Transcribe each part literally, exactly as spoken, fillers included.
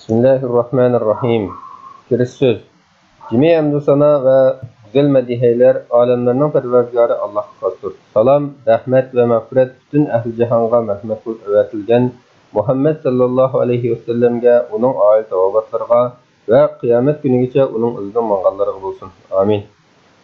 بىسمىللاھىررەھمانىررەھىم. كىرىش سۆز. جىمى ھەمدۇسانا ۋە گۈزەل مەدھىيەلەر ئالەملەرنىڭ پەرۋەردىگارى ئاللاھقا خاستۇر. سالام، رەھمەت ۋە مەغپىرەت پۈتۈن ئەھلى جاھانغا مەرھەمەت قىلىپ ئەۋەتىلگەن مۇھەممەد ساللاللاھۇ ئەلەيھى ۋەسەللەمگە، ئۇنىڭ ئائىلە تاۋابىئاتلىرىغا ۋە قىيامەت كۈنىگىچە ئۇنىڭ ئىزىدىن ماڭغانلارغا بولسۇن. ئامىن.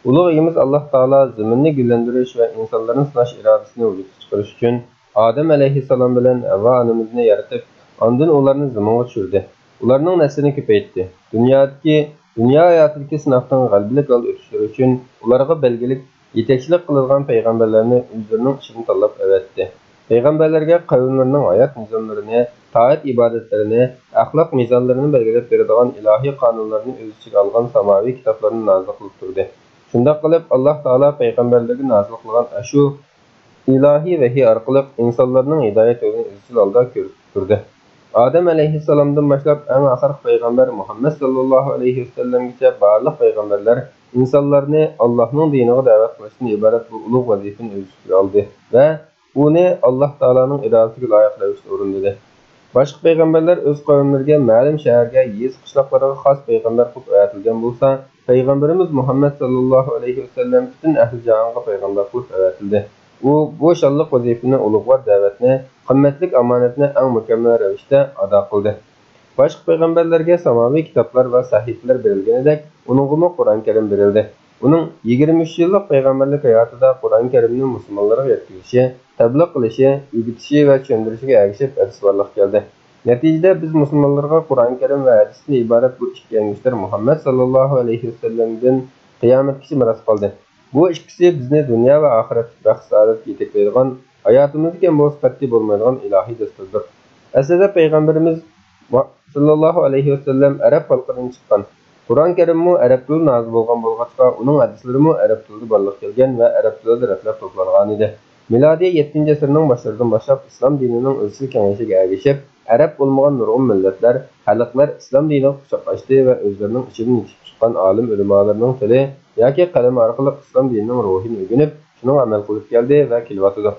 ئۇلۇغ ئىگىمىز ئاللاھ تائالا زېمىننى گۈللەندۈرۈش ۋە ئىنسانلارنى سىناش ئىرادىسىنى ۋۇجۇدقا چىقىرىش ئۈچۈن ئادەم ئەلەيھىسسالام بىلەن ھەۋۋا ئانىمىزنى يارىتىپ، ئاندىن ئۇلارنى زېمىنغا چۈشۈردى. ئۇلارنىڭ نەسلىنى كۆپەيتتى. دۇنيادىكى، دۇنيا ھاياتىدىكى سىناقتىن غەلىبىلىك ھالدا ئۆتۈشلىرى ئۈچۈن ئۇلارغا بەلگىلىك، يېتەكچىلىك قىلىدىغان پەيغەمبەرلەرنى ئۆزلىرىنىڭ ئىچىدىن تاللاپ ئەۋەتتى. پەيغەمبەرلەرگە قەۋملىرىنىڭ ھايات نىزاملىرىنى، تائەت-ئىبادەتلىرىنى، ئەخلاق مىزانلىرىنى بەلگىلەپ بېرىدىغان ئىلاھىي قانۇنلارنى ئۆز ئىچىگە ئالغان ساماۋىي كىتابلارنى نازىل قىلىپ تۇردى. شۇنداق قىلىپ، ئاللاھ تائالا پەيغەمبەرلەرگە نازىل قىلغان ئاشۇ ئىلاھىي ۋەھىي ئارقىلىق ئىنسانلارنىڭ ھىدايەت يولىنى ئىزچىل ھالدا كۆرسىتىپ تۇردى. ئادەم ئەلەيھىسسالامدىن باشلاپ ئەڭ ئاخىرقى پەيغەمبەر مۇھەممەد ساللاللاھۇ ئەلەيھى ۋەسەللەمگىچە بارلىق پەيغەمبەرلەر ئىنسانلارنى ئاللاھنىڭ دىنىغا دەۋەت قىلىشتىن ئىبارەت بۇ ئۇلۇغ ۋەزىپىنى ئۆز ئۈستىگە ئالدى ۋە ئۇنى ئاللاھ تائالانىڭ ئىرادىسىگە لايىق رەۋىشتە ئورۇندىدى. باشقا پەيغەمبەرلەر ئۆز قەۋملىرىگە، مەلۇم شەھەرگە، يېزا، قىشلاقلارغا خاس پەيغەمبەر قىلىپ ئەۋەتىلگەن بولسا، پەيغەمبىرىمىز مۇھەممەد ساللاللاھۇ ئەلەيھى ۋەسەللەم پۈتۈن ئەھلى جاھانغا پەيغەمبەر قىلىپ ئەۋەتىلدى. ئۇ بۇ شانلىق ۋەزىپىنى، ئۇلۇغۋار دەۋەتنى، قىممەتلىك ئامانەتنى ئەڭ مۇكەممەل رەۋىشتە ئادا قىلدى. باشقا پەيغەمبەرلەرگە ساماۋىي كىتابلار ۋە سەھىپىلەر بېرىلگىنىدەك، ئۇنىڭغىمۇ قۇرئان كەرىم بېرىلدى. ئۇنىڭ يىگىرمە ئۈچ يىللىق پەيغەمبەرلىك ھاياتىدا قۇرئان كەرىمنى مۇسۇلمانلارغا يەتكۈزۈشى، تەبلىغ قىلىشى، ئۆگىتىشى ۋە چۈشەندۈرۈشىگە ئەگىشىپ ھەدىس بارلىققا كەلدى. نەتىجىدە، بىز مۇسۇلمانلارغا قۇرئان كەرىم ۋە ھەدىستىن ئىبارەت بۇ ئىككى ئەڭگۈشتەر مۇھەممەد ساللاللاھۇ ئەلەيھى ۋەسەللەمدىن قىيامەتكىچە مىراس قالدى. بۇ ئىككىسى بىزنى دۇنيا ۋە ئاخىرەتتىكى بەخت-سائادەتكە يېتەكلەيدىغان، ھاياتىمىزدىكى بولسا قەتئىي بولمايدىغان ئىلاھىي دەستۇردۇر. ئەسلىدە پەيغەمبىرىمىز ساللاللاھۇ ئەلەيھى ۋەسەللەم ئەرەب خەلقىدىن چىققان. قۇرئان كەرىممۇ ئەرەب تىلىدا نازىل بولغان بولغاچقا، ئۇنىڭ ھەدىسلىرىمۇ ئەرەب تىلىدا بارلىققا كەلگەن ۋە ئەرەب تىلىدا رەتلەپ توپلانغانىدى. مىلادىي يەتتىنچى ئەسىرنىڭ باشلىرىدىن باشلاپ ئىسلام دىنىنىڭ ئىزچىل كېڭىيىشىگە ئەگىشىپ، ئەرەب بولمىغان نۇرغۇن مىللەتلەر، خەلقلەر ئىسلام دىنىغا قۇچاق ئاچتى ۋە ئۆزلىرىنىڭ ئىچىدىن يېتىپ چىققان ئالىم ئۆلىمالىرىنىڭ تىلى ياكى قەلىمى ئارقىلىق ئىسلام دىنىنىڭ روھىنى ئۆگىنىپ، شۇنىڭغا ئەمەل قىلىپ كەلدى ۋە كېلىۋاتىدۇ.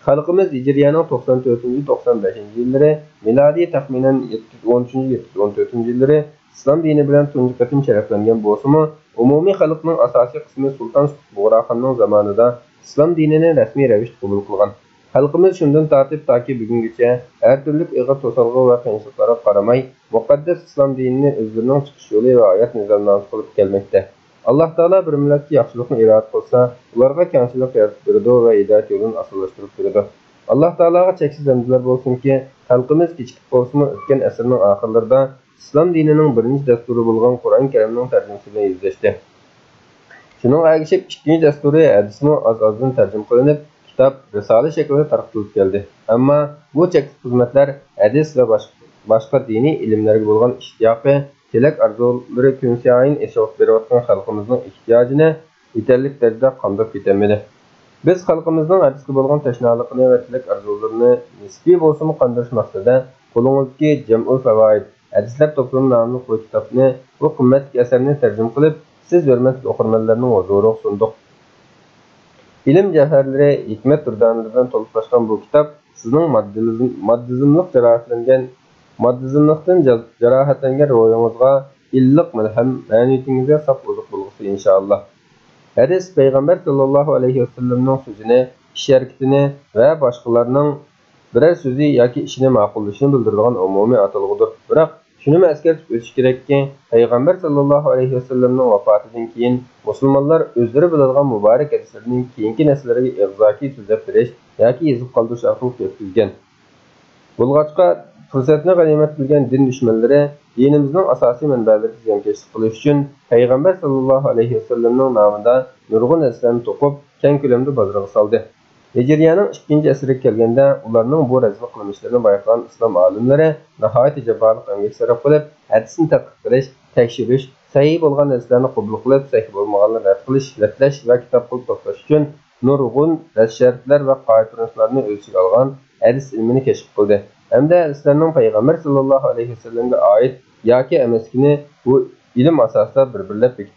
خەلقىمىز ھىجرىيەنىڭ توقسان تۆتىنچى، توقسان بەشىنچى يىللىرى، مىلادىي تەخمىنەن يەتتە يۈز ئون ئۈچىنچى، يەتتە يۈز ئون تۆتىنچى يىللىرى ئىسلام دىنى بىلەن تۇنجى قېتىم شەرەپلەنگەن بولسىمۇ، ئومۇمىي خەلقنىڭ ئاساسىي قىسمى سۇلتان سۇتۇق بۇغراخاننىڭ زامانىدا ئىسلام دىنىنى رەسمىي رەۋىشتە قوبۇل قىلغان. خەلقىمىز شۇندىن تارتىپ تاكى بۈگۈنگىچە ھەر تۈرلۈك ئېغىر توسالغۇ ۋە قىيىنچىلىقلارغا قارىماي، مۇقەددەس ئىسلام دىنىنى ئۆزلىرىنىڭ چىقىش يولى ۋە ھايات نىزامنامىسى قىلىپ كەلمەكتە. ئاللاھ تائالا بىر مىللەتكە ياخشىلىقنى ئىرادە قىلسا، ئۇلارغا كەڭچىلىك يارىتىپ بېرىدۇ ۋە ھىدايەت يولىنى ئاسانلاشتۇرۇپ بېرىدۇ. ئاللاھ تائالاغا چەكسىز ھەمدلەر بولسۇنكى، خەلقىمىز كېچىكىپ بولسىمۇ، ئۆتكەن ئەسىرنىڭ ئاخىرلىرىدا ئىسلام دىنىنىڭ بىرىنچى دەستۇرى بولغان قۇرئان كەرىمنىڭ تەرجىمىسى بىلەن يۈزلەشتى. شۇنىڭغا ئەگىشىپ، ئىككىنچى دەستۇرى ھەدىسمۇ ئاز-ئازدىن تەرجىمە قىلىنىپ، كىتاب، رىسالە شەكلىدە تارقىتىلىپ كەلدى. ئەمما بۇ چەكلىك خىزمەتلەر ھەدىس ۋە باش-، باشقا دىنىي ئىلىملەرگە بولغان ئىشتىياقى، تىلەك-ئارزۇلىرى كۈنسايىن ئېشىپ بېرىۋاتقان خەلقىمىزنىڭ ئېھتىياجىنى يېتەرلىك دەرىجىدە قامداپ كېتەلمىدى. بىز خەلقىمىزنىڭ ھەدىسكە بولغان تەشنالىقىنى ۋە تىلەك-ئارزۇلىرىنى نىسپىي بولسىمۇ قاندۇرۇش مەقسىتىدە قولىڭىزدىكى جەمئۇل فەۋائىد، ھەدىسلەر توپلىمى ناملىق بۇ كىتابنى، بۇ قىممەتلىك ئەسەرنى تەرجىمە قىلىپ، سىز ھۆرمەتلىك ئوقۇرمەنلەرنىڭ ھۇزۇرىغا سۇندۇق. ئىلىم جەۋھەرلىرى، ھېكمەت دۇردانىلىرى بىلەن تولۇپ تاشقان بۇ كىتاب سىزنىڭ ماددىزم-، ماددىزملىق جاراھەتلەنگەن، ماددىزملىقتىن جا-، جاراھەتلەنگەن روھىڭىزغا ئىللىق مەلھەم، مەنىۋىيىتىڭىزگە ساپ ئوزۇق بولغۇسى، ئىنشائاللا. ھەدىس پەيغەمبەر ساللاللاھۇ ئەلەيھى ۋەسەللەمنىڭ سۆزىنى، ئىش-ھەرىكىتىنى ۋە باشقىلارنىڭ بىرەر سۆزى ياكى ئىشىنى ماقۇللىشىنى بىلدۈرىدىغان ئومۇمىي ئاتالغۇدۇر. بىراق، شۇنىمۇ ئەسكەرتىپ ئۆتۈش كېرەككى، پەيغەمبەر ساللاللاھۇ ئەلەيھى ۋەسەللەمنىڭ ۋاپاتىدىن كېيىن مۇسۇلمانلار ئۆزلىرى بىلىدىغان مۇبارەك ھەدىسلىرىنى كېيىنكى نەسىللەرگە ئېغىزاكى سۆزلەپ بېرىش ياكى يېزىپ قالدۇرۇش ئارقىلىق يەتكۈزگەن. بولغاچقا، پۇرسەتنى غەنىيمەت بىلگەن دىن دۈشمەنلىرى دىنىمىزنىڭ ئاساسىي مەنبەلىرىگە زىيانكەشلىك قىلىش ئۈچۈن، پەيغەمبەر ساللاللاھۇ ئەلەيھى ۋەسەللەمنىڭ نامىدا نۇرغۇن ھەدىسلەرنى توقۇپ، كەڭ كۆلەمدە بازارغا سالدى. ھىجرىيەنىڭ ئىككىنچى ئەسرىگە كەلگەندە، ئۇلارنىڭ بۇ رەزىل قىلمىشلىرىنى بايقىغان ئىسلام ئالىملىرى ناھايىتى جاپالىق ئەمگەك سەرپ قىلىپ، ھەدىسنى تەتقىق قىلىش، تەكشۈرۈش، سەھىھ بولغان ھەدىسلەرنى قوبۇل قىلىپ، سەھىھ بولمىغانلارنى رەت قىلىش، رەتلەش ۋە كىتاب قىلىپ توپلاش ئۈچۈن نۇرغۇن رەت شەرتلەر ۋە قائىدە-تۇرۇسلارنى ئۆز ئىچىگە ئالغان ھەدىس ئىلمىنى كەشىپ قىلدى ھەمدە ھەدىسلەرنىڭ پەيغەمبەر ساللاللاھۇ ئەلەيھى ۋەسەللەمگە ئائىت ياكى ئەمەسلىكىنى بۇ ئىلىم ئاساسىدا بىر-بىرلەپ بېكىتتى.